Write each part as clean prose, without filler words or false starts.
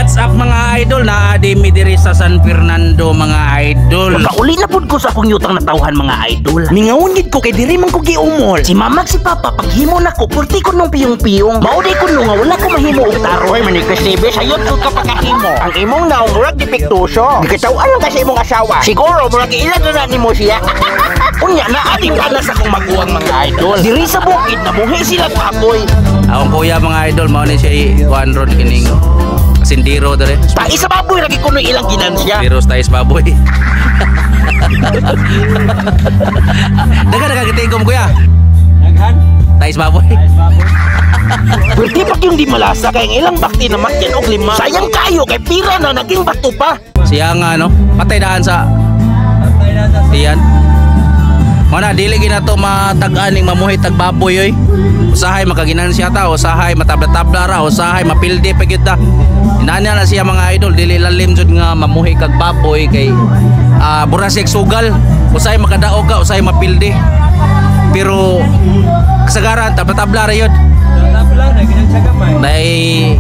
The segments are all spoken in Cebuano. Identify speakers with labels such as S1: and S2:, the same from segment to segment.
S1: What's up, mga idol? Naa mi diri sa San Fernando, mga idol.
S2: Makauli na pud ko sa akong yutang natawhan, mga idol. Mingawon gid ko kay diri man ko giumol. Si mamag si papa paghimo nako purti ko nung piyong-piyong. Mao day ko nga wala ko mahimo og taro.
S3: Oy, manik TV, sayot ko ka pagkahimo. Ang imong naong murag depektuso. Gikitaw-an lang kasi imong asawa. Siguro murag ilan na nimo siya.
S2: Unya na ating panas akong maguwang, mga idol. Diri sa bukid namuhi sila kapoy.
S1: Akong kuya, mga idol, mao ni siya kuan ron kining sindiro dere.
S2: Tai sa baboy lagi kuno ilang ginansya.
S1: Sindiro sa tais baboy. Daga daga kitigom, kuya.
S4: Daghan.
S1: Tais baboy.
S4: Ayos baboy.
S2: Pwerte pa yung di malasa kay ang ilang bakti na makyan og lima. Sayang kayo kay pira na naging bato pa.
S1: Siya nga no, patay daan sa
S4: Patay na sa
S1: tiyan. Mana dili gina to matag-an ning mamuhi tag baboy oy. Usahay makaginansya ta, usahay matabla-tabla ra, usahay mapildi pa gyud ta. Inana na siya, mga idol, dili lalim jud nga mamuhi kag baboy kay burasig sugal. Usahay makadaog ka, usahay mapildi. Pero kasagaran tabla-tabla ra yun.
S4: Tabla na ginansya gamay.
S1: Nay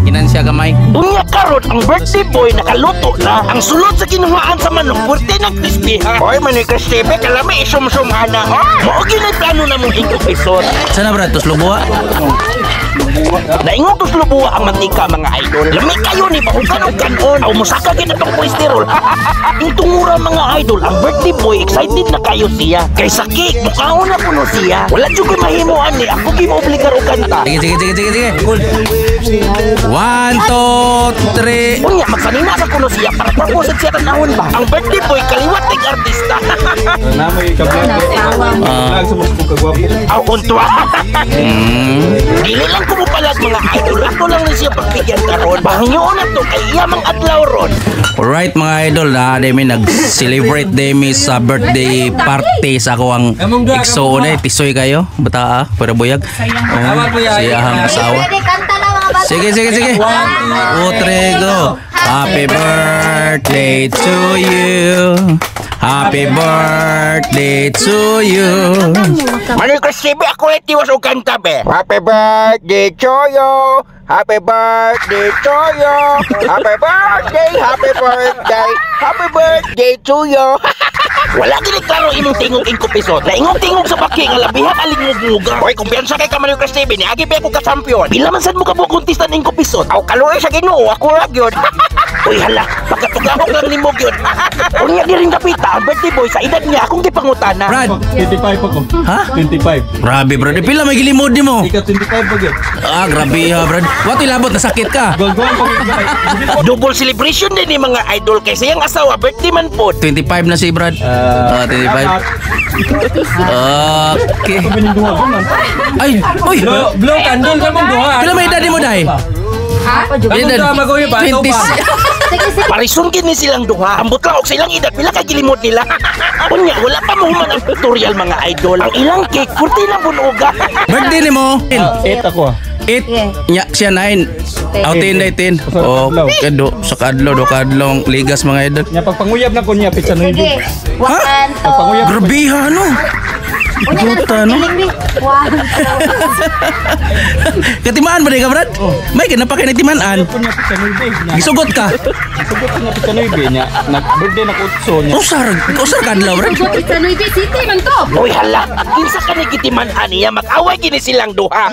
S1: ginansya gamay.
S2: Unya karon ang birthday boy nakaluto na. Ang sulod sa kinuhaan sa manok pwerte ng crispy ha.
S3: Oy, manik TV, kalami isumsum ana. Oh.
S2: Mao gyud plano namong ingkong.
S1: Sana brad tos lubuha.
S2: Naingon tos lubuwa ang mantika, mga idol. Lami kayo ni bahugan og kanon. Aw musaka gid atong kolesterol. Ing tungura, mga idol, ang birthday boy excited na kayo siya. Kay sa cake mukaon na kuno siya. Wala jud koy mahimo ani, ako gyud moobligar og kanta.
S1: Sige sige sige sige sige. One, two, three.
S2: Unya magsanina sa kuno siya para pagusad siya tanahon ba. Ang birthday boy kaliwat tig artista.
S4: Namoy ka vlog. Vlog sa mas kagwapo.
S2: Aw untwa. Dili lang ko mopalag, mga idol. Ako lang ni siya pagbigyan karon. Bahangyoon na to kay iya mang adlaw ron.
S1: Alright, mga idol, na demi nag-celebrate demi sa birthday party sa ako ang igsoon eh. Tisoy kayo, bata ah, pero buyag. Oh, siya ang asawa.
S5: Ready, kanta na mga bata.
S1: Sige, sige, sige. Two, three, go. Happy birthday to you. Happy birthday to you.
S3: Manik TV, ako ay tiwas og kanta be. Happy birthday to you. Happy birthday to you. Happy birthday, happy birthday. Happy birthday to you.
S2: Wala gini klaro imong tingog, ingkupisot. Naingong tingog sa baki nga labihan alingug-nguga.
S3: Oy, kumpiyansa kay ka, Manik TV, ni agi ba ako ka champion.
S2: Pila man sad mo ka buok contestant, ingkupisot?
S3: Aw kaluoy sa Ginoo, ako ra gyud.
S2: Uy hala, pagkatugahok lang nimo gyud. Unya diring dapita ang birthday boy sa edad niya akong gipangutana.
S1: Brad,
S4: 25 pa ko.
S1: Ha?
S4: 25.
S1: Grabe, brad. Pila may gilimod nimo?
S4: Ika 25 pa gyud.
S1: Ah, grabe ha, brad. What ilabot nasakit ka?
S4: Gol-gol pa gyud.
S2: Double celebration din ni mga idol kay sayang asawa birthday man pod.
S1: 25 na si Brad. Ah, 25. Okay.
S4: Bining duha ko man.
S1: Ay, uy.
S4: Blow, blow candle ka mong duha.
S1: Pila may edad mo, day?
S5: Ha?
S4: Kamong duha maguyo pa ato pa.
S5: Sige, sige.
S2: Parison gid ni silang duha. Ambot lang og sa ilang edad pila kay gilimod nila. Unya wala pa mohuman ang tutorial, mga idol. Ang ilang cake purti lang bunuga.
S1: Birthday ni mo?
S4: 8 ako ah.
S1: 8. Nya siya 9. Aw 10 day 10. Oh, kado sa kadlaw do kadlong ligas, mga idol.
S4: Nya pagpanguyab na ko niya pitsa 9.
S5: Sige. One, two.
S4: Pagpanguyab.
S1: Grabe ha no.
S5: Unya na,
S1: Puta, no?
S5: piling ni. One, two.
S1: Katimaan ba di ka, Brad? May kana pa kay nagtimaan.
S4: Ko niya pitsa 9 nya.
S1: Gisugot ka.
S4: Sugot ko niya pitsa 9 nya. Nag birthday na ko 8 nya.
S1: Usar, usar kadlaw, Brad.
S6: Sugot sa Nueva City man to.
S2: Uy hala, kinsa ka ni gitiman aniya mag-away gini silang duha.